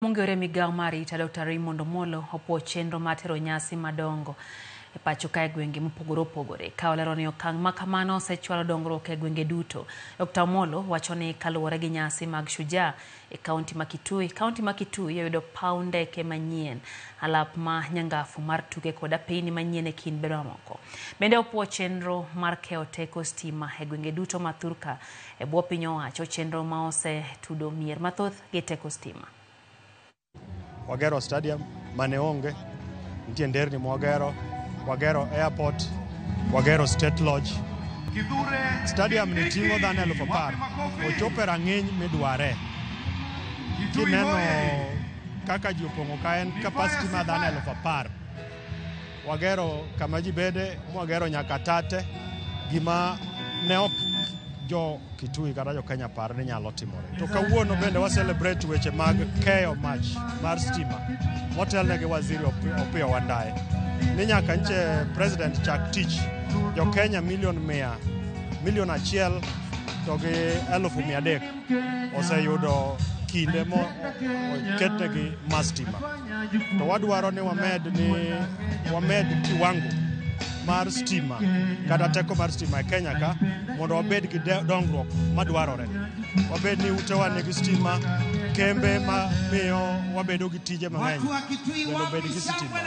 Mongere migao mar arita Dr. Raymond Omolo opuo chenro mar tero nyasi madongo e pacho ka e gwenge mopogore opogore. Ka olero ni okang' ma kamano osechwalo dongruok e gwenge duto. Dr. Omolo wacho ni kaluwore gi nyasi mag Shujaa e kaunti ma Kitui, kaunti ma Kitui oyudo paw ndeke manyien, alap ma nyangafu mar tuke kod apeyni manyien e kind ber mamoko. Bende opuo chenro mar keyo teko stima e gwenge duto ma thurka e bwo piny owacho, chenro ma osetudo mier mathoth gi teko stima. Wagero stadium mane onge, nitie nderni mwagero, wagero airport, wagero state lodge. Stadium ni ting'o dhano 10,000, ochopo e rang'iny midware. Kineno kaka ji opong'o ka en capacity mar dhano 10,000. Wagero kama ji bede, mwagero nyaka tate, gima ne ok jo Kitui kata jo Kenya par ni nyalo timore. To kawuono bende wa celebrate weche mag keyo mach mar stima motelne gi waziri Opiyo Wandayi ni nyaka nche president chak tich jo Kenya milion 100 milion 1 to gi 300,000 oseyudo kinde mo oketnegi mar stima. To wadwaro ni wamed kiwango mar stima kata teko mar stima e Kenya ka mondo wabed gi dongruok madwarore. Wabed ni utewa nigi stima, kembe ma miyo wabedo gi tije mang'eny bende obed gi sitima.